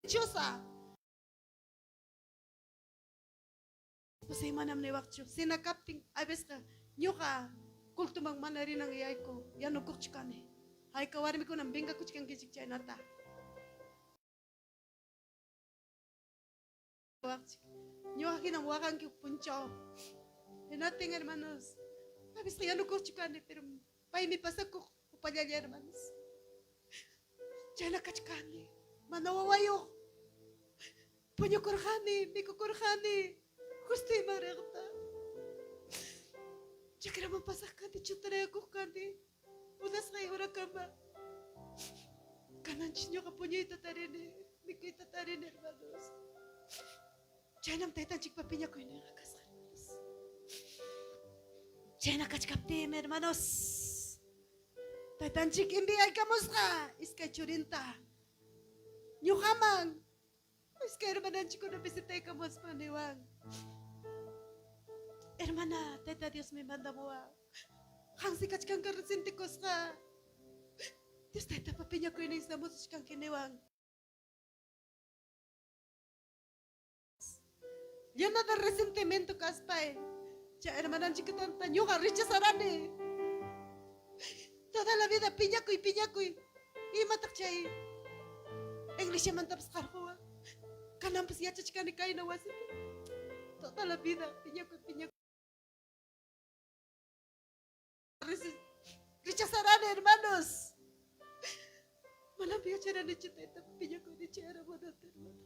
Chusa. Esposay manam niwaqchu. Cena kaptin a veces ñuqa cultoman mana rinan yayku yanukuqchu kani. Hayka warmikunam vengakuchkankichik chaynata. Waqchik. Ñuqa hinam waqanki huk punchaw. Hinaptin hermanos, a veces yanukuqchu kani, pero paymi pasakuq upallalla hermanos. Chayna kachkani, mana wawayuq. Puñukurqani, mikukurqani, justuyman riqta. Chakraman pasaq kani, chutarayakuq kani, munasqay horakama. Kananchis ñuqa puñuyta tarini, mikuyta tarini, hermanos. Chaynam taytanchikpa piñakuyninqa kasqa, hermanos. Chayna kachkaptiymi, hermanos, taytanchik enviaykamusqa iskay churinta ñuqaman. Iskay hermananchikkuna visitaykamuspa niwan, Hermana, Tayta Diosmi mandamuwan. Qansi kachkanki resentikusqa. Dios Taytapa piñakuynin samusuchkanki niwan. Llena de resentimiento kaspay, chay hermananchikkunata ñuqa rechazarani. Toda la vida piñakuy, piñakuy. Imataq chay iglesiamantapas qarquwan? Kananpas yachachkani kayna wasipi. Toda la vida piñakuy, piñakuy. Rechazarani, hermanos. Manam yacharanichu tayta piñakuyni chayaramunanta, hermano.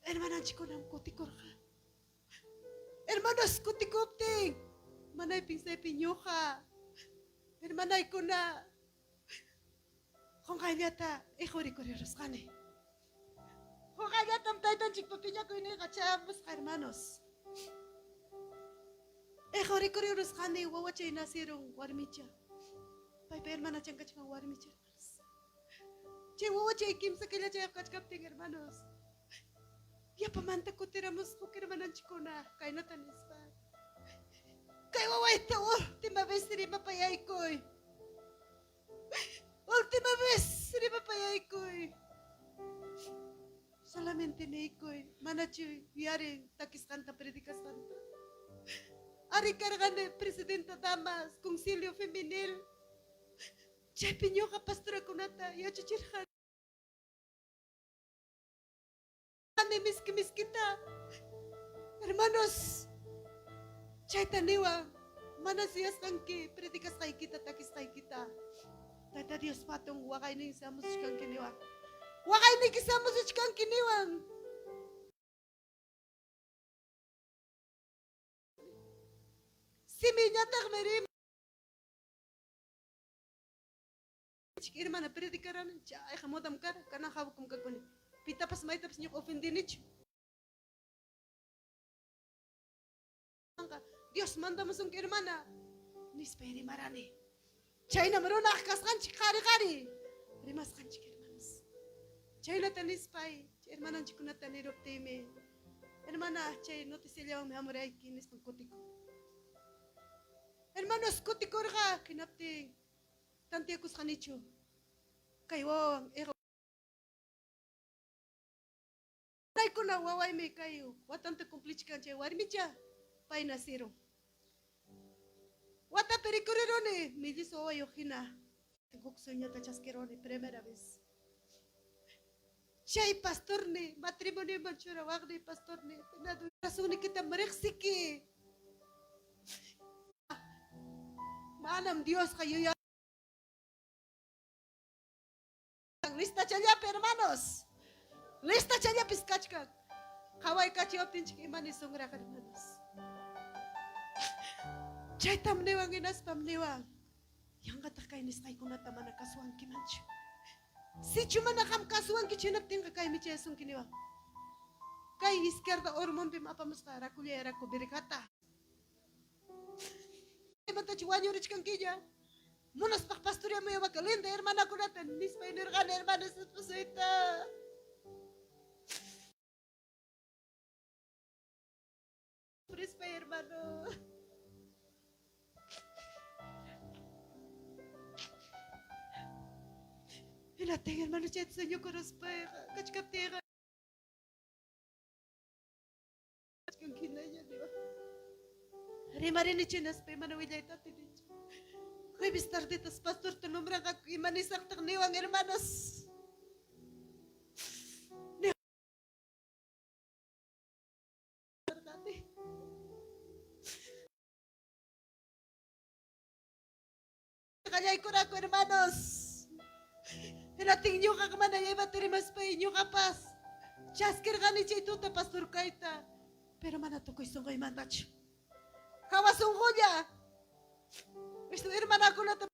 Hermananchikkunam kutikurqa. Hermanos kutikuptin, manay pinsaypi ñuqa, hermanaykuna qunqayllata iqurikurirusqani. Qunqayllatam taytanchikpa piñakuyninqa chayamusqa, hermanos. Iqurikurirusqani wawachay nacieron warmicha. Paypa hermanachan kachkan warmicha, hermanos. Chay wawachay kimsa killachayuq kachkaptin, hermanos, yapamanta kutiramusqa huk hermananchikkuna kaynata nispa. Kay wawayta última vez rimapayaykuy. Última vez rimapayaykuy. Solamente niykuy, manachu yuyarin takisqanta predicasqanta. Ari karqani presidenta damas, concilio femenil. Chaypi ñuqa pastorakunata yachachirqani miski miskita. Hermanos, chayta niwan, mana suyasqanki predicasqaykita, takisqaykita. Tayta Dios patun waqaynin samusuchkanki niwan. Waqayniki samusuchkanki niwan. Simiyñataqmi riman. Hermana predicarani, chayqa modam kara, kanan hawakum kakuni. Pitapas maytapas ñuqa ofendinichu. Dios mandamusunki hermana, nispay rimarani. Chaynam runaq kasqanchik qari qari rimasqanchik hermanos. Chaynata nispay hermananchikkunata niruptiymi, hermana chay noticiallawanmi hamurayki nispan kutikun. Hermanos kutikurqa hinaptin tantiakusqanichu kay wawawan Paykuna wawaymi kay watanta cumplichkan chay warmicha pay nacirun. Watapi rikuriruni mellizo wawayuq hina huk sueñota chaskiruni primera vez. Chay pastorni matrimonioman churawaqni pastorni razonnikitam riqsiki. Manam Diosqa yuyan Listachallapi hermanos. Listachallapis kachkan. Qhawaykachiyaptinchik ima nisunraq hermanos. Chaytam niwan hinaspam niwan. Yanqataq kay nisqaykunata mana kasuwankimanchu. Sichu mana qam kasuwankichu hinaptinqa kaymi chayasunki niwan. Kay izquierda ormonpim apamusqa rakullay raku vergata. Imatachu wañurichkankiña? Munaspaq pastoreamuy linda hermanakunata nispay nirqani hermanos esposayta. Rispay hermano. Hinaptin hermano chayta sueñokuruspayqa kachkaptiyqa Rimarini chinaspay mana willayta atinichu. Jueves tardetas pastorta nombranqaku ima nisaqtaq niwan hermanos. Qallaykuraku hermanos. Hinaptin ñuqaqa mana imata rimaspay ñuqapas chaskirqani chay tuta pastor kayta, pero mana tukuy sunquymantachu. Hawa sunqulla. Hermanakunata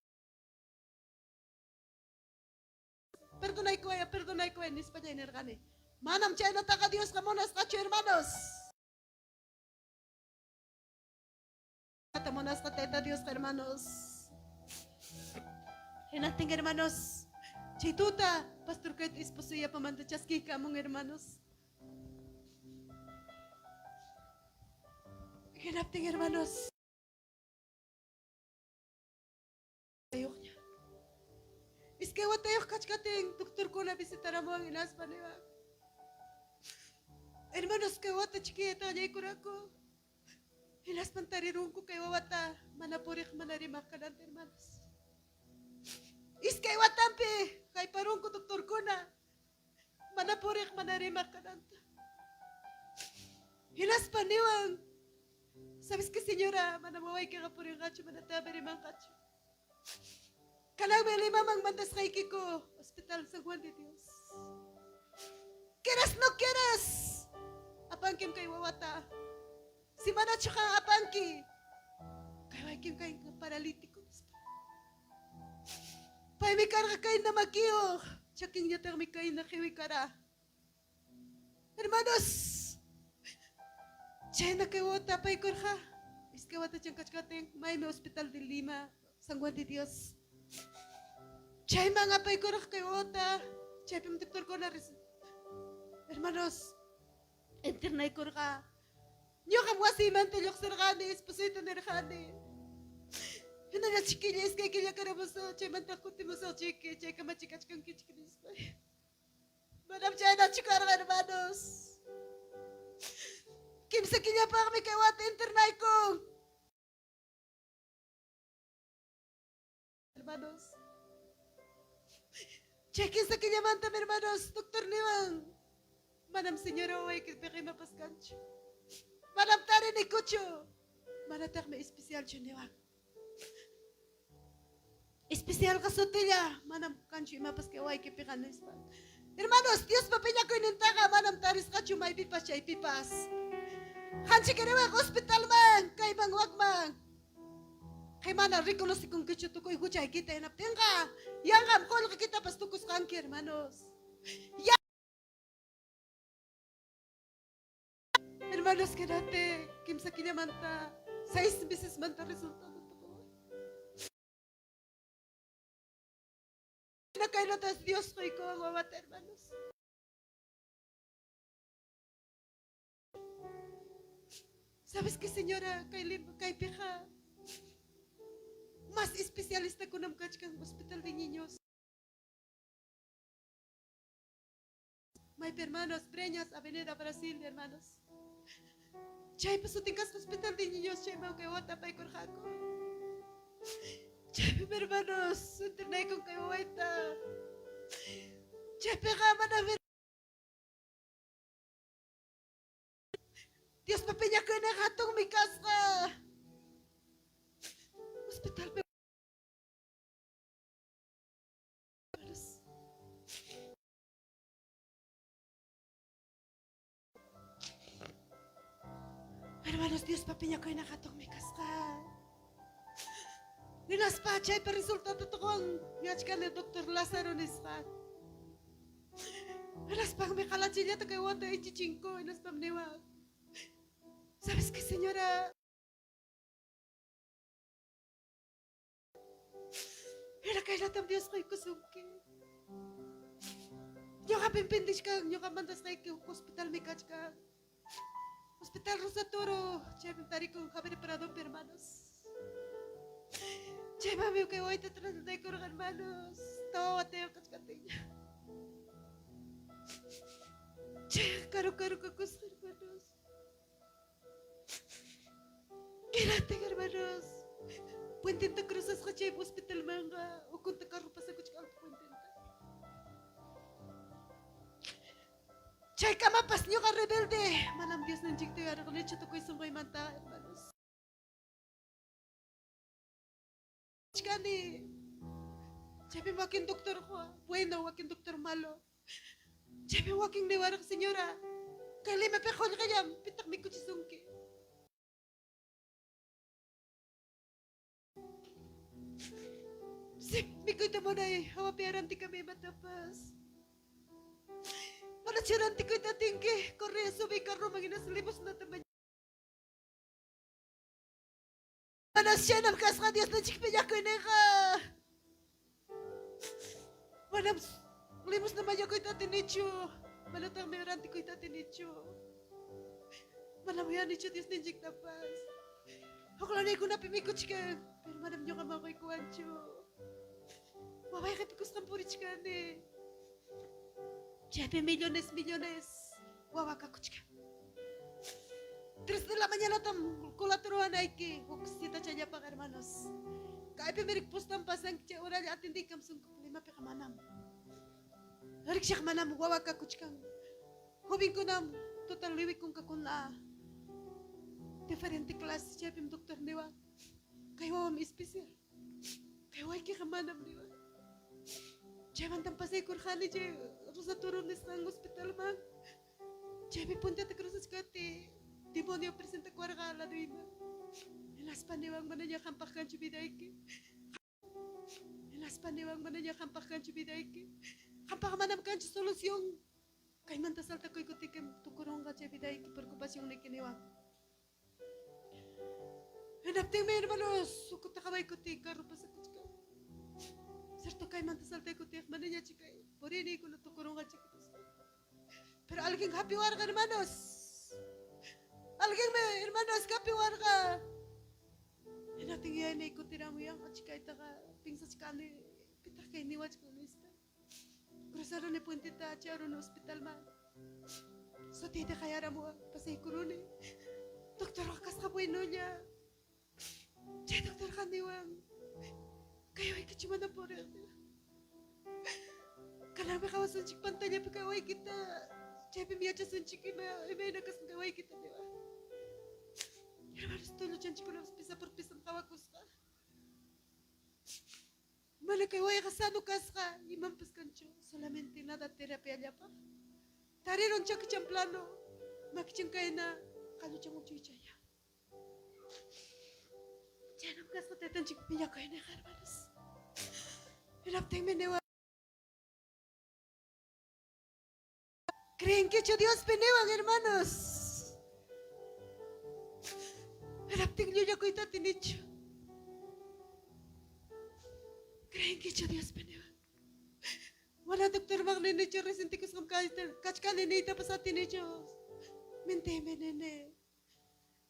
perdonaykuway, perdonaykuway nispallay nirqani. Manam chaynataqa Diosqa munasqachu hermanos. Munasqa Tayta Diosqa hermanos. Hinaptin hermanos, chay tuta pastor kayta esposoy yapamanta chaskiykamun hermanos. Hinaptin hermanos, Iskay watayuq kachkatin doctorkuna visitaramuwan hinaspa niwan. Hermanos kay wata chiquillata qallaykuraku. Hinaspan tarirunku kay wawata mana puriq mana rimaq kananta hermanos. Iskay watanpi hayparunku doctorkuna mana puriq mana rimaq kananta. Hinaspa niwan, ¿sabes qué señora? Mana wawaykiqa purinqachu, manataqmi rimanqachu. Kananmi Limaman mandasqaykiku, Hospital San Juan de Dios. Quieras no quieras, apankim kay wawata. Si manachu qan apanki, kay wawaykim kanqa paralítico nispa. Paymi karqa kayna makiyuq, chakinñataqmi kayna qiwi kara. Hermanos, chayna kay wawata apaykurqa. Iskay watachan kachkatin, maymi Hospital de Lima, San Juan de Dios. Chayman apaykurqa kay wawata, chaypim doctorkuna hermanos internaykurqa. Ñuqam wasiymanta lluqsirqani, esposoyta nirqani. Hinalla chiquilla iskay killa karamusaq, chaymanta kutimusaq chiki, chaykamachi kachkankichik nispa. Manam chaynachu karqa, hermanos. Kimsa killapaqmi kay wata internaykun. Hermanos. Chay kimsa killamantam, hermanos, doctor niwan. Manam señora wawaykipiqa imapas kanchu. Manam tarinikuchu. Manataqmi especialchu niwan. Especialqa sutilla, manam kanchu imapas kay wawaykipiqa nispa. Hermanos, Diospa piñakuynintaqa manam tarisqachu maypipas chaypipas. Qanchikiriwaq hospitalman, kayman wakman. Qay mana reconocikunkichu tukuy huchaykita hinaptinqa, yanqam qullqikitapas tukusqanki, hermanos. Hermanos, quédate kimsa killamanta, 6 mesesmanta resultado tukuwan. Kaynatas Dios quykuwan wawata, hermanos. ¿Sabes qué, señora? Kaypiqa más especialistakunam kachkan hospital de niños. Maypi hermanos, Breñas, Avenida Brasil, hermanos. Chaypi sutin kasqa hospital de niños, chayman kay wawata apaykurqaku. Chaypim hermanos, internaykun kay wawayta. Chaypiqa mana Diospa piñakuyninqa hatunmi kasqa. Hospitalpi Hermanos, Diospa piñakuyninqa hatunmi kasqa. Hinaspa chaypa resultado tuqun yachkani doctor Lázaro nisqa. Hinaspaqmi qalachillata kay wawata ichichinku, hinaspam niwan. ¿Sabes qué, señora? Hina kaynatam Dios quykusunki. Ñuqapim pendichkan, ñuqa mandasqayki huk hospitalmi kachkan. Hospital Rosaturo, chaypim tarikun Javier Pradopi, hermanos. Chaymanmi kay wayta trasladaykurqa, hermanos. Tawa watayuq kachkaptinña. Chay karu karu kakusqa, hermanos. Hinaptin, hermanos, puententa cruzasqa chay hospitalmanqa ukunta carro pasakuchka alto puententa. Chaykamapas ñuqa rebelde, manam Diosninchikta yuyarqanichu tukuy sunquymanta, hermanos. Chkani. Chaypim wakin doctor bueno, wakin doctor malo. Chaypim wakin niwarqa, señora, kay Limapiqa qullqillam, pitaq mikuchisunki? Si mikuyta munay, hawapi rantikami imatapas. Manachu rantikuyta atinki, corre, subi carroman hinaspa limosnata maña. Manas chaynam kasqa Diosninchik piñakuyninqa. Manam limosna mañakuyta atinichu, manataqmi rantikuyta atinichu. Manam uyanichu Diosninchiktapas. Huk lanaykunapi mikuchkan, pero manam ñuqaman quykuwanchu. Waway qipikusqam purichkani. Chaypi millones, millones wawa kakuchkan. 3 de la mañanatam colata ruwanayki huk citachallapaq, hermanos. Kaypi mirik postan pasanki chay horalla atendiykamsunku, Limapiqa manam. Rikshaq manam wawa kakuchkan. Jovenkunam total liwikunkakuna. Diferente clase chaypim doctor niwan. Kay wawam especial. Kay waykiqa manam niwan. Chaymantam pasaykurqani chay Rosaturo nisqan hospitalman. Chaypi puntata cruzachkaptiy demonio presentakuwarqa laduyman. Hinaspa niwan manaña qampaq kanchu vidayki. Hinaspa niwan manaña qampaq kanchu vidayki. Qampaq manam kanchu solución. Kaymanta saltakuykuptikim tukurunqa chay vidayki preocupacionniki niwan. Hinaptinmi hermanos ukuta qawaykuptiy carro pasakuchkan. Cierto kaymanta saltaykuptiyqa manañachu kay puriyniykuna tukurunqa chiki nispa. Pero alguien hapiwarqa hermanos. Alguenmi hermanos hapiwarqa. Hinaptin yuyayniy kutiramuyanqa chikaytaqa piensachkani pitaq kay niwachkan nispa. Cruzaruni puenteta chayaruni hospitalman. Sutiyta qayaramuwan pasaykuruni. Doctorqa kasqa buenolla. Chay doctorqa niwan kay waykichu mana puriq. Kananmi qawasunchik pantallapi kay waykita. Chaypim yachasunchik ima imayna kasqan kay waykita niwan. Hermanos tulluchanchikkunapas pieza por piezam qawakusqa. Mana kay wayqa sano kasqa imanpas kanchu solamente nada terapiallapaq. Tarirun chakichan plano, makichan kayna, qalluchan uchuychaya. Chaynam kasqa taytanchik piñakuyninqa hermanos. Hinaptinmi niwan Creenkichu Diospi niwan hermanos. Hinaptin llullakuyta atinichu. Creenkichu Diospi niwan. Mana doctorman ninichu resentikusqam kachkani niytapas atinichu. Mentiymi nini.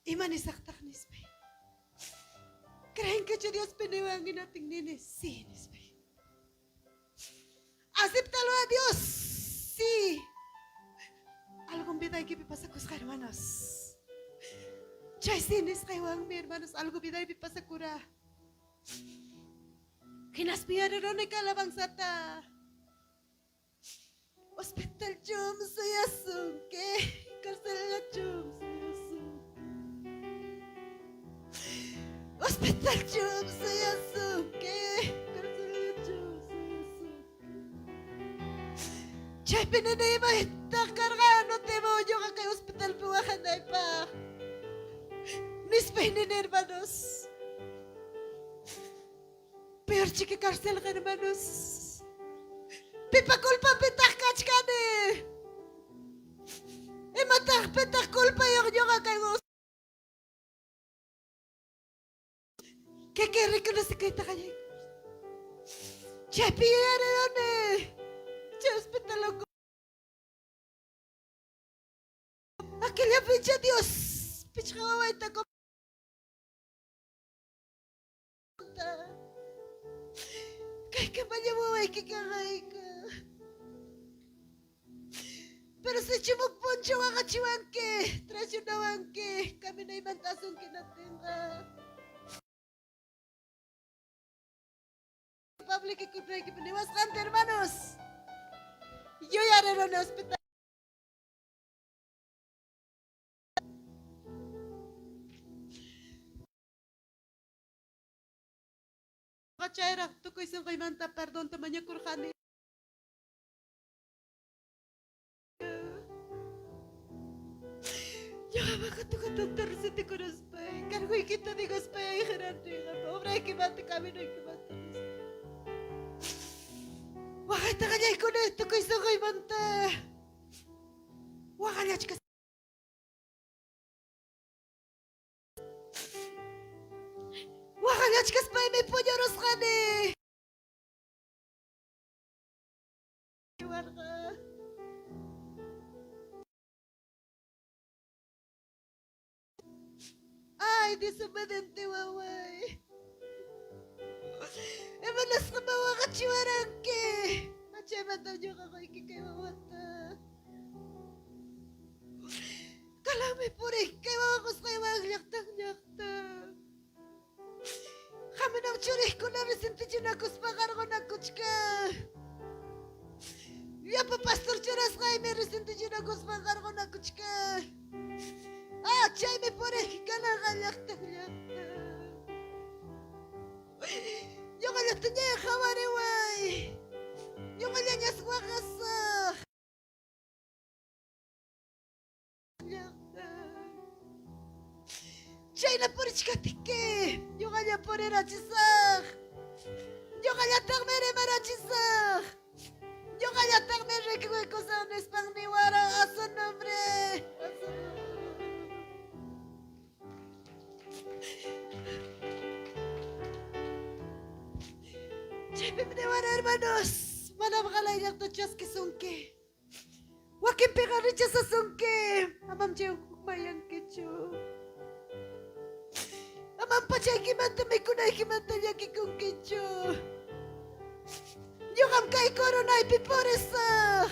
Ima nisaqtaq nispay. Creenkichu Diospi niwan hinaptin nini sí nispay. Acéptalo a Dios. Sí. Algún vidaykipi pasakusqa hermanos. Chay sí nisqaywanmi hermanos algo vidaypi pasakura. Hinaspa yuyariruni kay alabanzata. Hospitalchum suyasunki, carcelachum suyasunki. Hospitalchum suyasunki, carcelachum suyasunki. Chaypi nini imaytaq karqa no temo ñuqa kay hospitalpi waqanaypaq. Nispay nini hermanos. Peor chiki carcelqa hermanos. Pipa culpanpitaq kachkani? Imataq pitaq culpayuq ñuqa kay Kikin reconocekuyta qallayku. Chaypi yuyarirani. Chay hospital Aquella Dios pichqa wawayta. Samaykamalla wawayki kanqayqa. Pero sichum huk punchaw waqachiwanki, traicionawanki, caminaymanta asunki hinaptinqa. Publicakunaykipi niwasqanta, hermanos. Yuyariruni hospital. Chayraq tukuy sunquymanta perdonta mañakurqani. Ñuqapaqa tukuy resentikuruspay, cargoykita digospay ayqirarniqa, obraykimanta, caminoykimanta nispa. Waqayta qallaykuni tukuy sunquymanta. Waqallachkas. Waqallachkaspaymi puñurusqani. Ay, desobediente waway. Imanasqam waqachiwaranki? Chaymanta ñuqa quyki kay wawata. Kalanmi puriq kay wawa qusqaywan llaqtan llaqtan. Qaminam churiqkuna resentichinakuspa qarqunakuchkan. Llapa pastor churasqaymi resentichinakuspa qarqunakuchkan. Ah, chaymi puriq kananqa llaqtan llaqtan. Ñuqallataña qhawariway. Ñuqallañas waqasaq. Chayna purichkaptiki ñuqalla purirachisaq. Ñuqallataqmi rimarachisaq. Ñuqallataqmi rikuykusaq nispan niwara a su nombre. A su nombre. Chaypim niwara hermanos, manam qalayllaqta chaskisunki. Wakinpiqa rechazasunki, amam chay hukmanyankichu. Amam pachaykimanta mikunaykimanta llakikunkichu. Ñuqam kay coronaypi purisaq.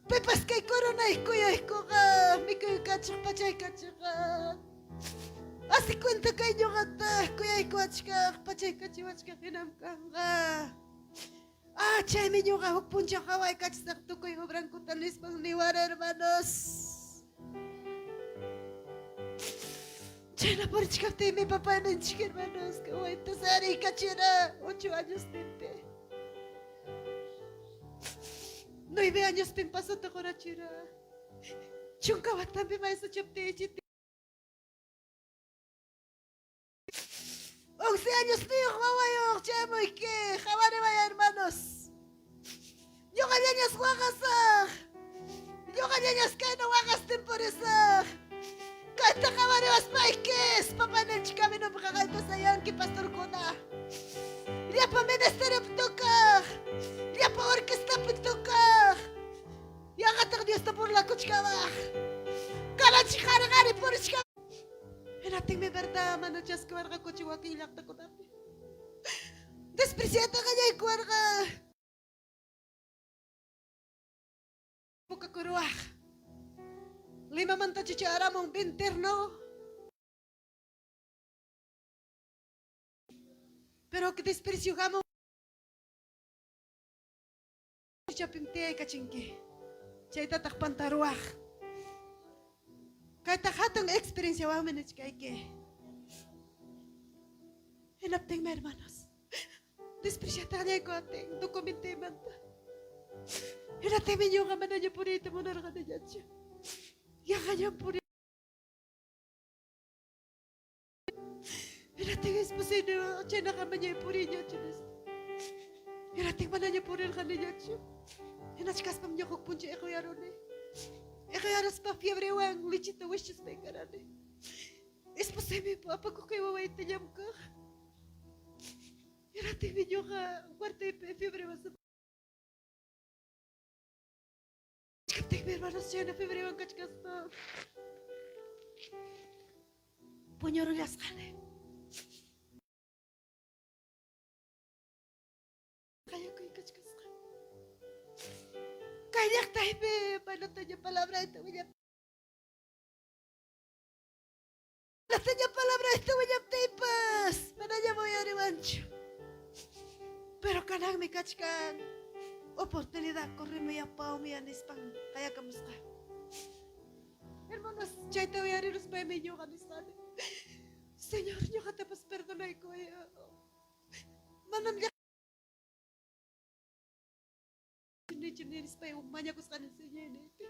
Pipas kay coronay kuyaykuqa mikuykachiq pachaykachiqa. Asi cuenta kay ñuqata kuyaykuwachkaq pachaykachiwachkaq hinam kanqa. Ah, chaymi ñuqa huk punchaw qawaykachisaq tukuy obrankuta nispan niwara, hermanos. Chayna purichkaptiymi papayninchik, hermanos, kawayta sariykachira 8 añosninpi. 9 añospim pasota qurachira. 10 watanpi maysachaptiychi. 11 añosniyuq wawayuq chamuyki, qhawariway hermanos. Ñuqallañas waqasaq. Ñuqallañas kayna waqastin purisaq. Kayta qhawariwaspaykis, papaninchik caminopi qaqayta sayanki pastorkuna. Llapa ministeriopi tocaq, llapa orquestapi tocaq. Yaqataq Diosta burlakuchkawaq. Kananchik qari qari purichka. Hinaptinmi verdad mana chaskiwarqakuchu wakin llaqtakunapi. Despreciata qallaykuwarqa. Puka kuruwaq. Limamanta chucharamun vinterno. Pero que desprecio hamun. Chapim tiyaykachinki. Chaytataq pantaruwaq. Kayta hatun experienciawanmi nichkayki. Hinaptinmi hermanos, despreciata qallaykuwaptin documentoymanta. Hinaptinmi ñuqa manaña puriyta munarqaniñachu. Yaqañam puri. Hinaptin esposayni chaynaqa mañay puriyñachu nispa. Hinaptin manaña purirqaniñachu. Hinachkaspam ñuqa huk punchaw iquyaruni. Iquyaruspa fiebrewan lechita wischuspay karani. Esposaymi apakuq kay wawayta llamkaq. Hinaptinmi ñuqa cuartoypi fiebrewan Kachkaptinmi hermanos chayna fiebrewan kachkaspa puñurullasqani. qayakuykachkasqa. Kay llaqtaypi manataña palabrayta willaptiypas, manataña palabrayta willaptiypas manañam uyariwanchu. Pero kananmi kachkan oportunidad corrimuyapawmiya nispan qayakamusqa. Hermanos, chayta uyariruspaymi ñuqa nisqani, Señor, ñuqatapas perdonaykuy. Manam llaqnichu nirispay mañakusqani Señorniypi.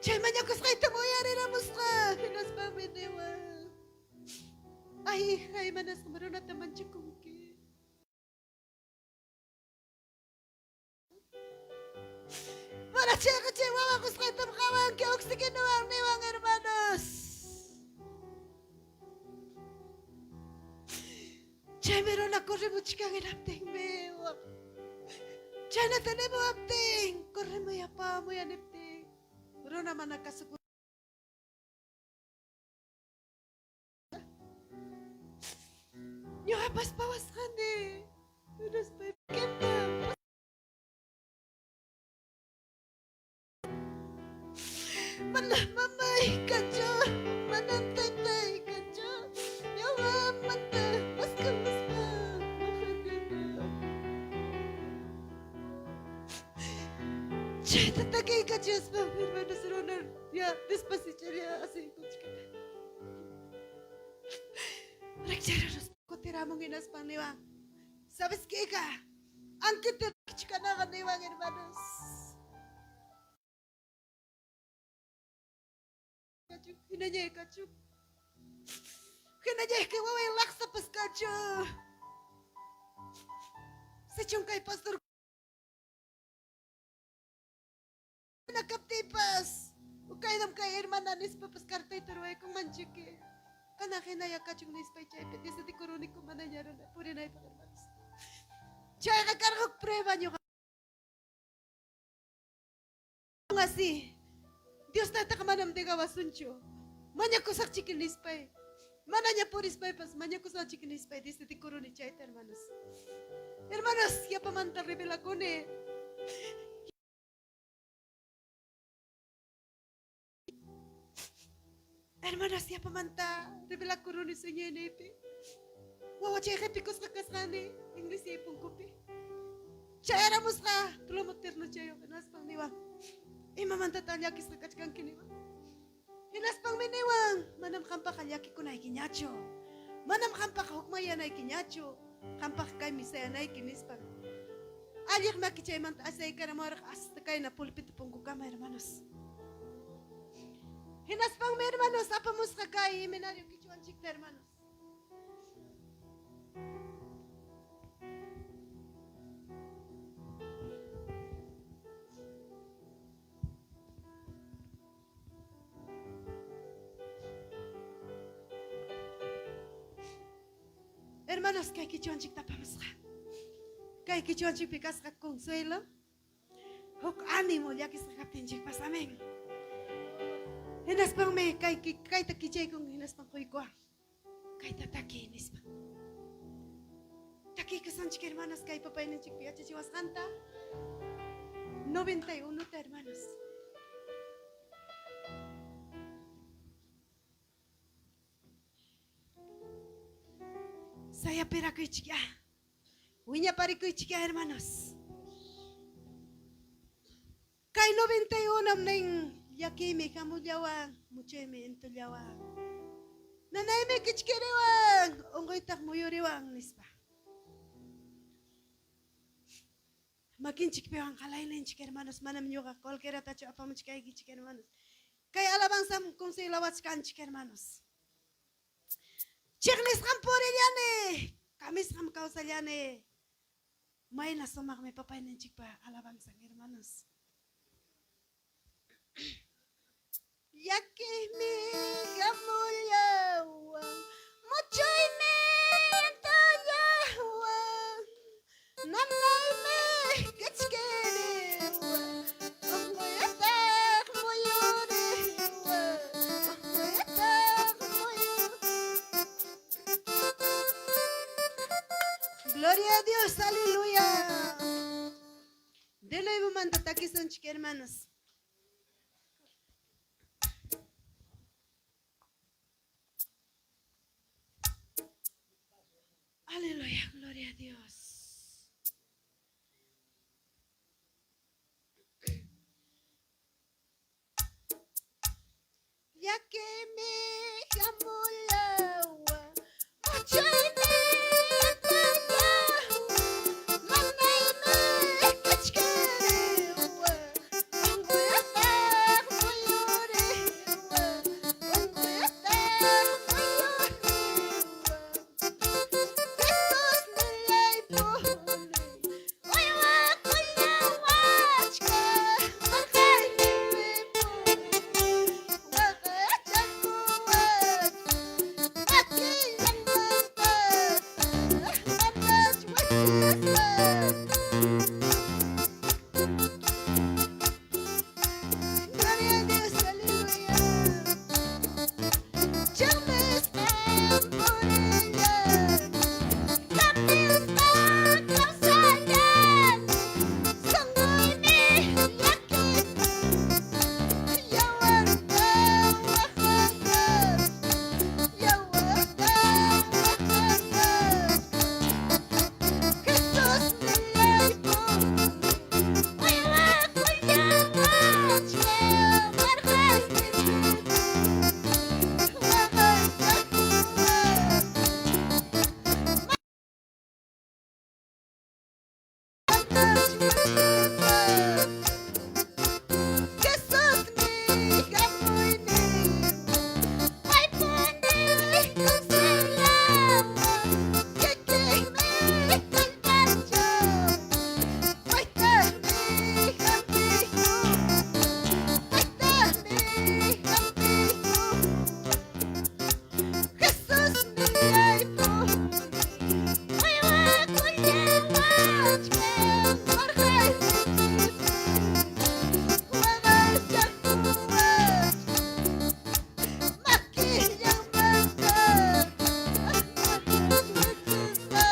Chay mañakusqaytam uyariramusqa, hinaspami niwan, Ay, hija, imanasqam runata manchakunki? Mana chayqa chay wawa qusqaytam qawanki oxigenowan niwan hermanos. Chaymi runa corrimuchkan hinaptinmi chaynata nimuwaptin corrimuy apamuy niptin runa mana kasuku Ñuqapas pawasqani hinaspa Manam mamay kanchu, manam taytay kanchu, ñuqamanta maskamuspa waqanini. Chayta takiykachaspa hermanos runa ya despacitolla asuykuchkan. Rikchararuspa kutiramun hinaspan niwan, ¿Sabes qué, hija? Aunque te kichkanaqa niwan hermanos. Hinañay kachu. Hinañay kay waway laqsapas kachu. Sichun kay pastor kaptiypas ukaynam kay hermana nispapas cartayta ruwaykunmanchiki. Kanan hinaya kachun nispay chaypi decidikuruniku manaña purinaypaq hermanos. Chayqa karqa huk prueba ñuqa así. Dios taytaqa manam dejawasunchu. Mañakusaqchiki nispay. Manaña purispaypas mañakusaqchiki nispay decidikuruni chayta hermanos. Hermanos, yapamanta revelakuni. Hermanos, yapamanta revelakuruni sueñoyniypi. Wawachay qepikusqa kasqani iglesia punkupi. Chayaramusqa plomo ternochayuq hinaspan niwan, imamantataq llakisqa kachkanki niwan. Hinaspanmi niwan, manam qampaqqa llakikunaykiñachu. Manam qampaqqa hukmanyanaykiñachu. Qampaqqa kaymi sayanayki nispan. Alliq makichaymanta asaykaramuwarqa hasta kayna pulpito punkukama, hermanos. Hinaspanmi, hermanos, apamusqa kay seminario quichuanchikta, hermanos. Hermanos, kay quichuanchikta apamusqa. Kay quichuanchikpi kasqa consuelo, huk ánimo llakisqa kaptinchikpas, amén. Hinaspanmi kay kayta kichaykun hinaspan quykuwan. Kayta takiy nispa. Takiykusunchik hermanos kay papayninchikpi yachachiwasqanta. 91ta hermanos. Sayapirakuychik ya. Wiñaparikuychik ya hermanos. Kay 91 nin llakiymi hamullawan, muchaymi intullawan. Nanaymi kichkiriwan, unquytaq muyuriwan nispa. Makinchikpiwan qalayninchik hermanos, manam ñuqa cualquieratachu apamuchkaykichik hermanos. Kay alabanzam consuelawachkanchik hermanos. Chiqnisqam purillani, kamisqam kawsallani. Mayna sumaqmi papayninchikpa alabanzan hermanos. Llakiymi hamullawan, muchaymi intullawan, nanaymi kichkiriwan, unquyataq muyuriwan, unquyataq muyuriwan. Gloria. a Dios, aleluya. De nuevo manta takisunchik, hermanos. Aleluya, gloria a Dios. Ya que me hamulawa, muchaymi tayawa, nanaymi kachkariwa, unquyataq muyuriwa, unquyataq muyuriwa. Jesús nillaypuni, uywakullawachka, marqaynipipuni, waqachakuwachka, makillanmantata, manach wachispa. Gloria a Dios, aleluya. Chamispan purillan, kamispan kawsayan, sunquymi llakisqa, yawarta waqanqasqa, yawarta waqanqasqa. Jesús nillaypuni, uywakullawachka, marqaynipipuni, waqachakuwachka, manach wachispa. Jesusmi hamuyniwan, paypuni consolawan, kikinmi kallpanchawan, paytaqmi hampiykuwan, paytaqmi hampiykuwan. Jesús nillaypuni, uywakullawachka, marqaynipipuni, waqachakuwachka, makillanmantata, manach wachispa.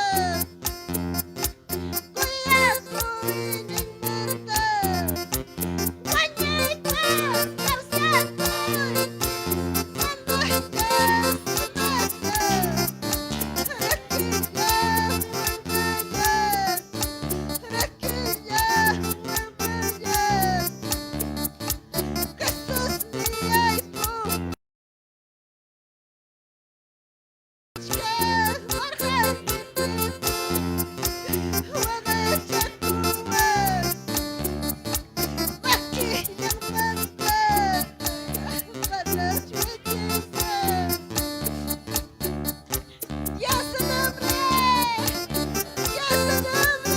Kuyakuyninmanta, wañuypas kawsakuypi, manayta sumaqta, rakillan wamballan, rakillan wamballan. Jesús nillaypuni, marqaynipipuni, waqachakuwachka, makillanmantata, manach wachispa. ¡Ya su nombre! ¡Ya su nombre!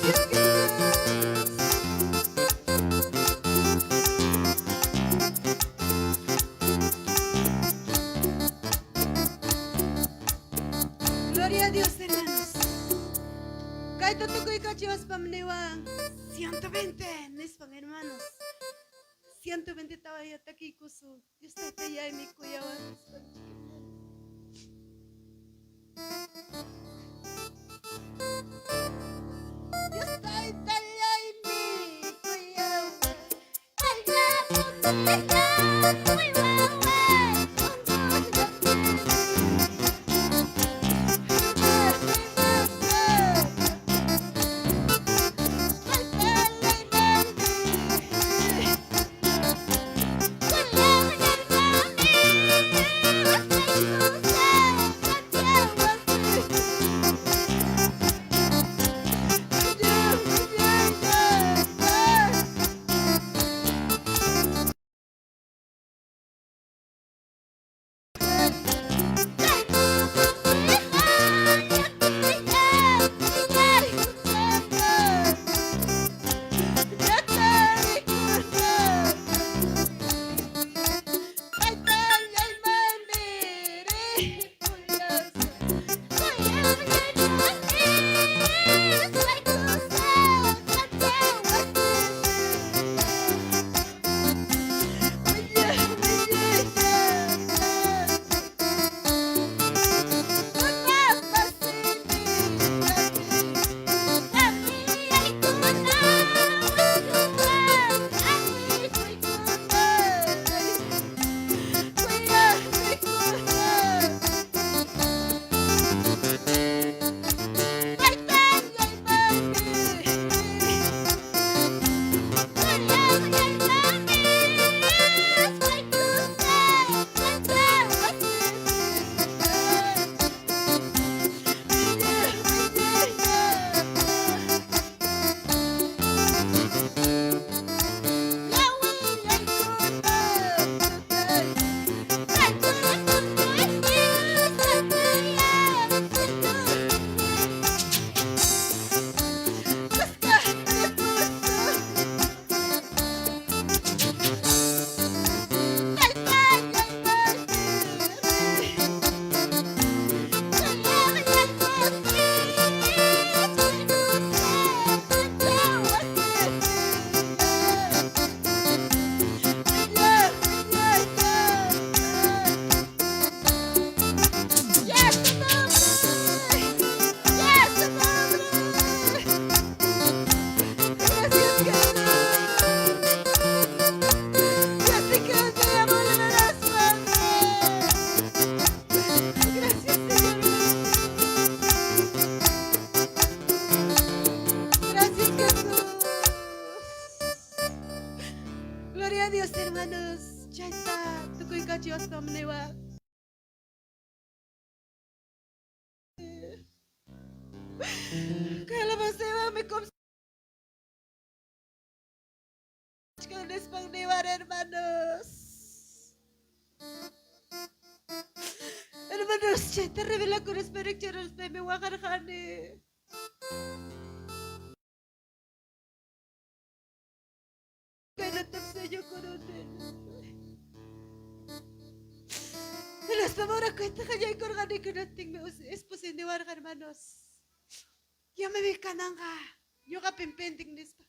Gracias, Jesús. Gloria a Dios, hermanos. Kayta tukuykachiwaspam niwan 120 nispan, hermanos. 120 tawaya takiykusun. Dios taytayaymi kuyawan nispanchik, hermanos. Dios taytallaymi kuyawan. Gloria a Dios, hermanos. Chayta tukuykachiwaspam niwaq. Kay alabanzaywanmi nispan niwar, hermanos. Hermanos, chayta revelakuruspa rikcharuspaymi waqarqani. Kaynatam sueñokuruni. Hinaspam orakuyta qallaykurqani, hinaptinmi esposay niwarqa, hermanos, Yamami kananqa ñuqapim pentin nispa.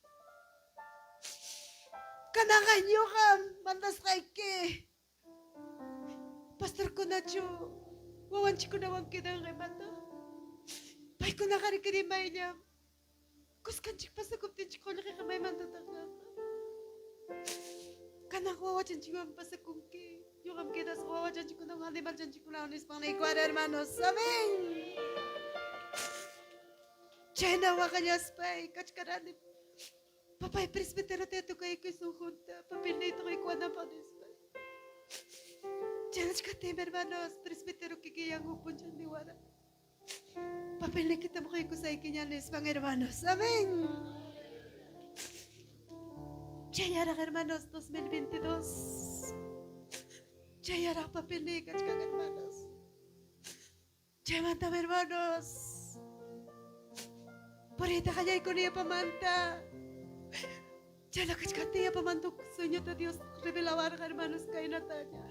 Kananqa ñuqam mandasqayki. Pastorkunachu wawanchikkunawan quedanqa imata? Paykunaqa rikurimayllam. Kuskanchik pasakuptinchik qullqiqa maymantataq kanqa? Kananqa wawachanchikwan pasakunki. Ñuqam quedasqa wawachanchikkunawan animalchanchikkunawan nispan niykuwara hermanos. Amén. Chayna waqallaspay kachkarani. Papay presbiterota tukaykusun junta papelniyta quykuwananpaq nispa. Chaynachkaptiymi hermanos presbitero kikillan huk punchaw niwara. Papelniykitam quykusaykiña nispan hermanos. Amén. Chayraq hermanos 2022. Chayraq papelniy kachkan hermanos. Chaymantam hermanos puriyta qallaykuni yapamanta. Chayna kachkaptiy yapamanta huk sueñota Dios revelawarqa hermanos kaynataña.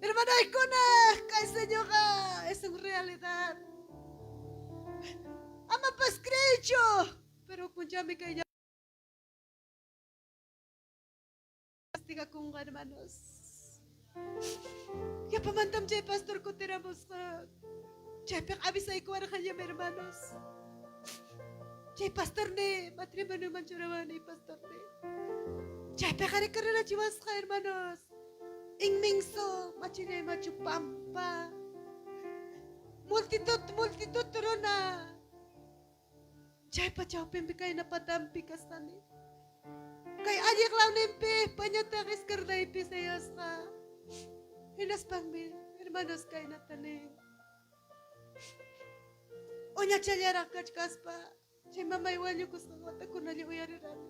Hermanoykuna, kay sueñoqa es un realidad. Amapas creeychu, pero punchawmi kay castigakunqa hermanos. Yapamantam chay pastor kutiramusqa. Chaypiqa avisaykuwarqañam hermanos. Chay pastorni matrimonioman churawani pastorni. Chaypiqa rikurirachiwasqa hermanos. Inmenso machillay machu pampa. Multitud, multitud runa. Chaypa chawpinpi kayna patanpi kasqani. Kay alliq lawninpi pañataq izquierdaypi sayasqa. Hinaspanmi hermanos kaynata nin. Uñachallaraq kachkaspa chay mamay wañukusqan watakunalla uyarirani.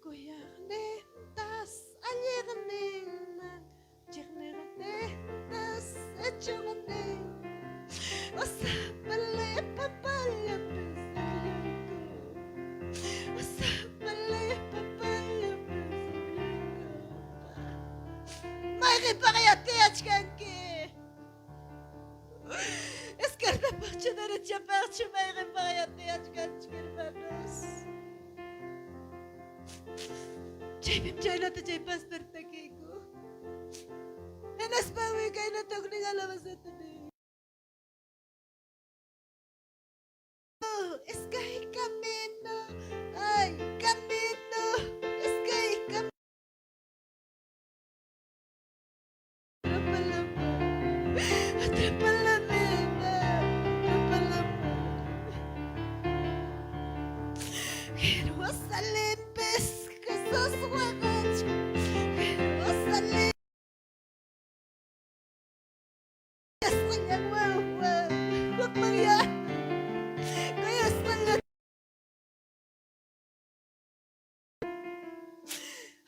Kuyaqnintas alliqninman chiqniqnintas ichuqnin Osapale papallapis akllayku Osapale papallapis akllayku Mayqinpaqya tiyachkanki Izquierdapaqchu derechapaqchu mayqinpaqya tiyachkanchik hermanos Chaypim chaynata chay pastor takiyku. Hinaspanmi kaynata huknin alabanzata nin. Iskay camino, ay camino, iskay camino. Jerusalenpis Jesús waqachkan Jerusalén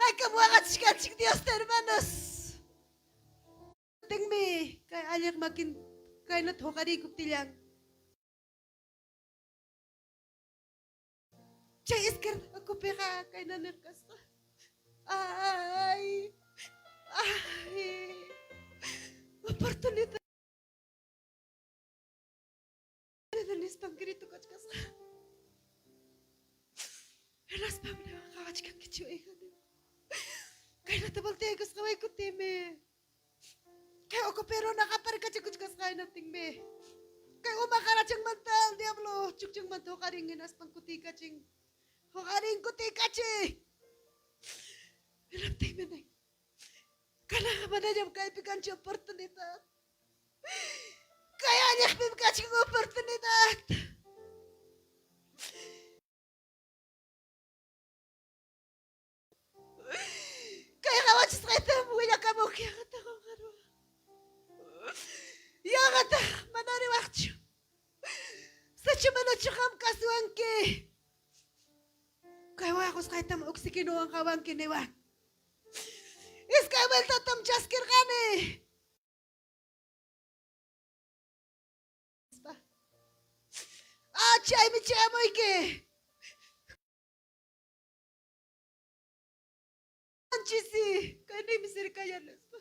Haykam waqachkanchik Diosta hermanos. Tinmi kay alliq makin kaynata huqariykuptillan. Chay izquierda ukupiqa kayna niq kasqa. Ay, ay, oportunidad nispan grito kachkasqa. Hinaspam niwan qawachkankichu hija niwan. Kaynata volteaykusqa waykutimi. Kay ukupi runa qaparkachakuchkasqa hinaptinmi. Kay uma qarachanmanta el diablo chukchanmanta huqarin hinaspan kutiykachin. Huqarin kutiykachin. Hinaptinmi nin. Kananqa manañam kaypi kanchu oportunidad. Kay alliqpim kachkan oportunidad. qawachisqaytam willakamunki yanqata qunqarwa. Yanqataq mana riwaqchu. Sachu manachu qam kasuwanki. Kay waqusqaytam oxigenowan qawanki niwan. Iskay vueltatam chaskirqani. Ah, chaymi chayamuyki. Anchisi, kayniymi sirkaya nispa.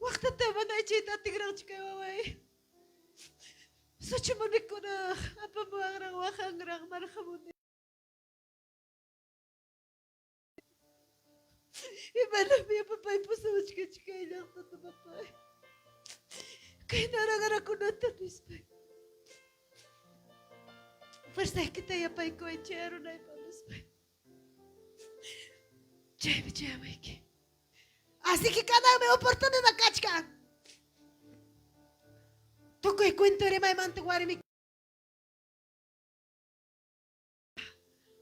Waqtata mana ichiyta atigraqchu kay waway. Suchumunikunaq, apamuwanraq, waqanraq, marqamuni. Imanami papay pusawachkanchik kay llaqtata papay. Kay naragarakunata nispay. Fuerzaykita yapaykuway chayarunaypaq nispay. Chaymi chayamayki. Así que kananmi oportunidad kachkan. Tukuy cuento rimaymanta warmi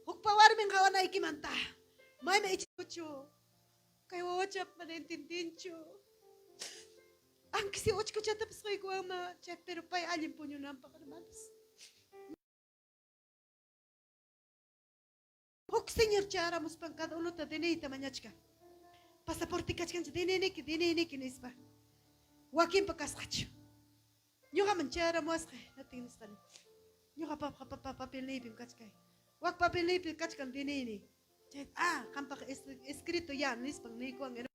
Hukpa warmin qawanaykimanta maymi ichikuchu kay wawacha mana entiendinchu. Aunque si uchkuchatapas quykuwanman chay pero pay allin puñunanpaq hermanos. Huk señor chayaramuspan cada unota DNIta mañachkan. Pasaporte kachkanchu DNIniki, DNIniki nispa. Wakinpa kasqachu. Ñuqaman chayaramuwasqa natin nisqani. Ñuqa papqa papá papelniypim kachkay. Wak papelniypi kachkan DNIni. Chay ah qampaq escrito ya nispan niykuwan.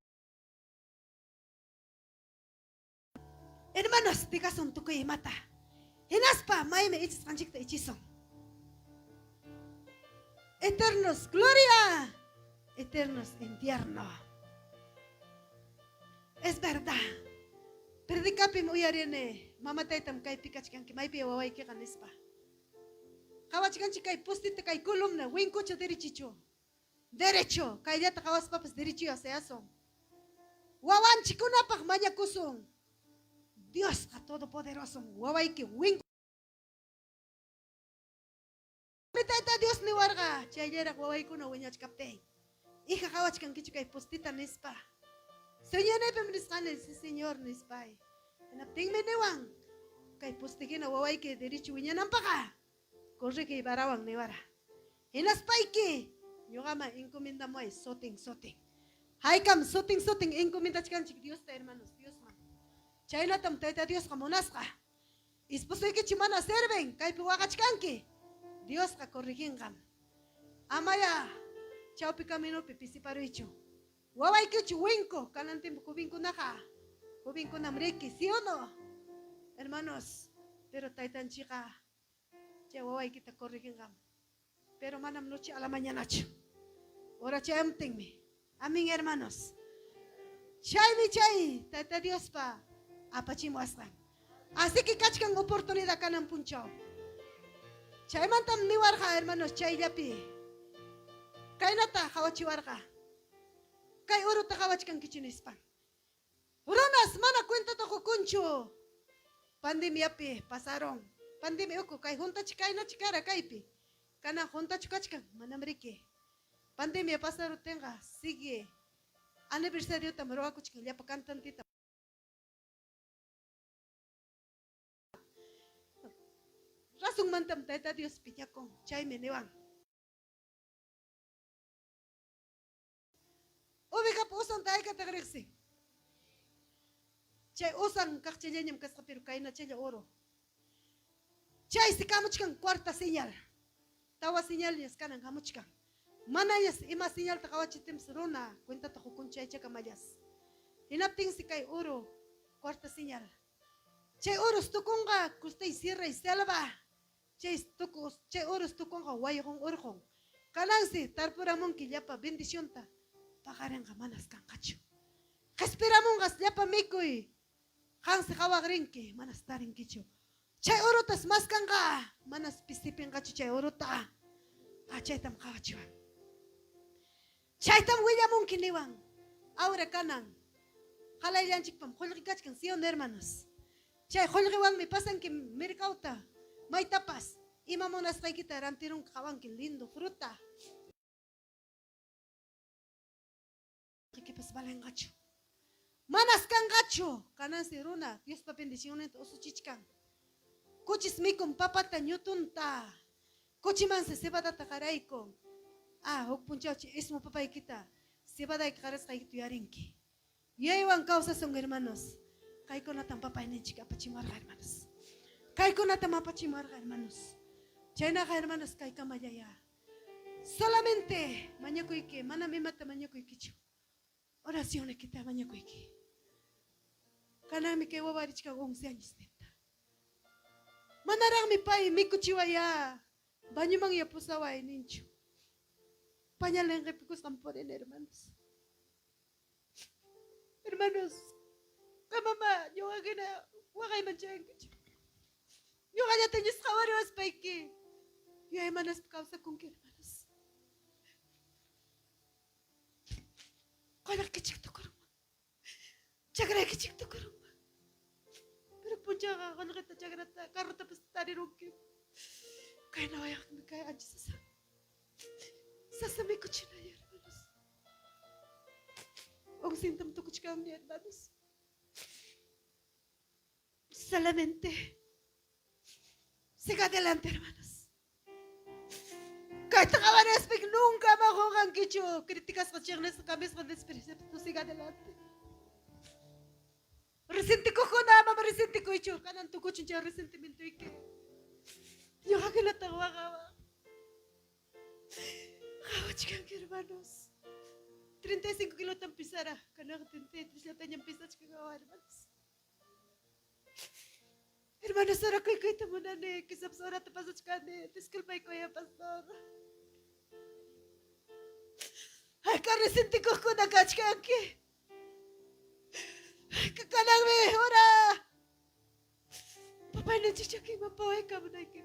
Hermanos, digasun tukuy imata. Hinaspa maymi ichisqanchikta ichisun. Eternos gloria, eternos infierno. Es verdad. Predicapim uyarini, mama taytam kaypi kachkanki, maypi wawaykiqa nispa. Qawachkanchik kay postita kay columna, winkucha derechichu. Derecho, kayllata qawaspapas derechoyá seasun. Wawanchikkunapaq mañakusun. Diosqa todopoderosom, wawayki winku. Tayta Dios niwarqa, chayllaraq wawaykuna wiñachkaptin. Hija qawachkankichu kay postita nispa. Sueñonaypim nisqani, sí señor nispay. Hinaptinmi niwan, kay poste hina wawayki derecho wiñananpaqa corrigiy varawan niwara. Hinaspayki ñuqaman encomendamuway sutin sutin. Haykam sutin sutin encomendachkanchik Diosta hermanos, Diosman. Chaynatam Tayta Diosqa munasqa. Esposoykichu mana sirven, kaypi waqachkanki. Diosqa corriginqam. Amaya chawpi caminopi pisiparuychu. Wawaykichu winku kanan tiempo jovenkunaqa. Jovenkunam riki, ¿sí o no? Hermanos, pero taytanchikqa chay wawaykita corriginqam. Pero manam noche a la mañanachu. Hora chayamtinmi. Amén, hermanos. Chaymi chay Tayta Diospa apachimuwasqan. Así que kachkan oportunidad kanan punchaw. Chaymantam niwarqa, hermanos, chayllapi. Kaynata qawachiwarqa. Kay uruta qawachkankichu nispan. Runas mana cuentata qukunchu. Pandemiapi pasaron. Pandemia uku kay juntachi kaynachi kara kaypi. Kanan juntachu kachkan, manam riki. Pandemia pasaruptinqa sigue aniversariotam ruwakuchkan llapa cantantita. Razonmantam Tayta Dios piñakun, chaymi niwan. Ovejapa usanta haykataq riqsin? Chay usan kaqchallañam kasqa, pero kaynachalla oro. Chaysi kamuchkan cuarta señal. Tawa señalñas kanan hamuchkan. Manañas ima señalta qawachiptinpas runa cuentata qukun chaychakamallas. Hinaptinsi kay oro cuarta señal. Chay oros tukunqa costay sierra y selva. Chay tukus chay oros tukunqa wayqun urqun. Kanansi tarpuramunki llapa bendicionta paqarinqa manas kanqachu. Qispiramunqas llapa mikuy qansi qawaq rinki manas tarinkichu. Chay orotas maskanqa manas pisipinqachu chay orota. Ah, chaytam qawachiwan. Chaytam willamunki niwan. Ahora kanan qalayllanchikpam qullqi kachkan, ¿sí o no, hermanos? Chay qullqiwanmi pasanki mercauta, maytapas ima munasqaykita rantirunki qawanki lindo fruta. Qollqeykipas valenqachu. Manas kanqachu. Kanansi runa Diospa bendicionninta usuchichkan. Kuchis mikun papata ñutunta. Kuchimansi cebadata qaraykun. Ah, huk punchawchi ismu papaykita cebadayki qarasqaykita yuyarinki. Yuyaywan kawsasun hermanos. Kaykunatam papayninchik apachimuwarqa hermanos. Kaykunatam apachimuwarqa hermanos. Chaynaqa hermanos kaykamallayá. Solamente mañakuyki, manam imata mañakuykichu. Oracionnikita mañakuyki. Kananmi kay wawa richkan 11 añosninta. Manaraqmi pay mikuchiwayá, bañomanya pusaway ninchu. Pañalnin qipikusqan purini hermanos. Hermanos, qamama ñuqa hina waqayman chayankichu. Ñuqallata ñisqawariwaspayki yuyaymanaspa kawsakunki hermanos. Qollqeykichik tukurunman. Chakraykichik tukurunman. Pero punchawqa qollqeta, chakrata, carrotapas tarirunki. Kayna wayaqmi kay ancha sasa. Sasa mikuchinay hermanos. Oncintam tukuchkanmi hermanos. Solamente siga adelante hermanos. Kayta qhawarispa nunca ama qunqankichu. Criticasqa, chiqnisqa, kamisqa, despreciasqa, siga adelante. Resentikuqkuna ama resentikuychu. Kanan tukuchun chay resentimientoyki. Ñuqa hinataq waqawa. Qhawachkanki hermanos. 35 kilotam pesara. Kanaqa 33 llatañam pesachkan hermanos. Hermanos, orakuykuyta munani. Quizás horata pasachkani. Disculpaykuya, pastor. Hayka resentikuqkuna kachkanki. Hayka kananmi hora. Papayninchik chakinman pawaykamunayki.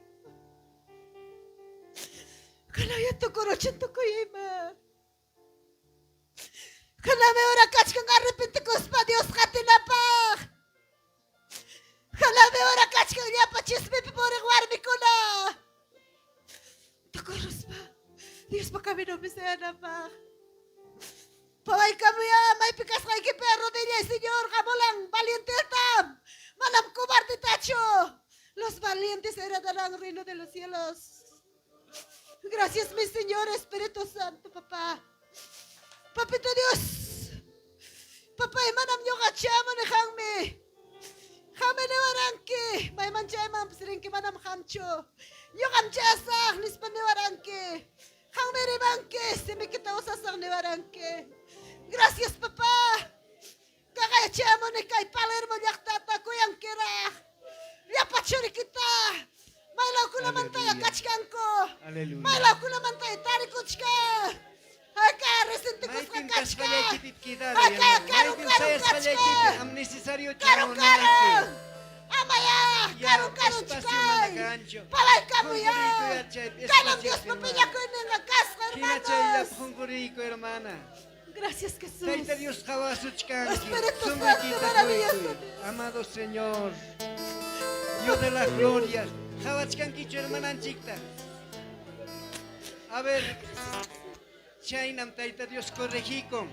Kananya tukuruchun tukuy ima. Kananmi hora kachkan arrepentikuspa Dios qatinapaq. Kananmi hora kachkan llapa chismepi puriq warmikuna. Tukuruspa Diospa caminopi sayanapaq. Pawaykamuya maypi kasqaykipi arrodillay Señor qamulan valientetam. Manam cobardetachu. Los valientes heredarán el reino de los cielos. Gracias, mi Señor Espíritu Santo, papá. Papito Dios. Papá, manam ñuqa chamuni qammi. Qammi niwaranki. Mayman chaymanpas rinki manam qamchu. Ñuqam chayasaq nispa niwaranki. Qammi rimanki simikita usasaq niwaranki. Gracias, papá. Kaqay chamuni kay Palermo llaqtata kuyankiraq. Llapa churikita. Maylawkunamantaya Aleluya. kachkanku. Aleluya. Maylawkunamantaya tarikuchkan. Hayka resentikusqa Maypim kachkan. kasqallaykipi quedar, Hayka hermano. karu Maypim karu sayasqallaykipi kachkan. am necesario Karu karu. chamunayki. Amaya Ya karu karu espacio mana chkay. kanchu. Pawaykamuya. Qunquriykuya chay Kanan espaciopi, Diospa hermana. piñakuyninqa kasqa Hina chaylla hermanos. qunquriyku, hermana. Gracias Jesús. Tayta Dios qawasuchkanki. Espíritu Santo, Sunquykita maravilloso quykuy. Dios. Amado Señor, Dios de las glorias, qawachkankichu hermananchikta. A ver, chaynam Tayta Dios corregikun.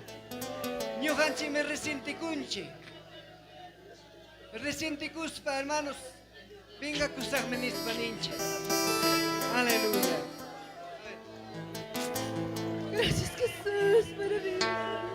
Ñuqanchikmi resentikunchik. Resentikuspa, hermanos, vengakusaqmi nispa ninchik. Aleluya. Gracias Jesús, maravilloso.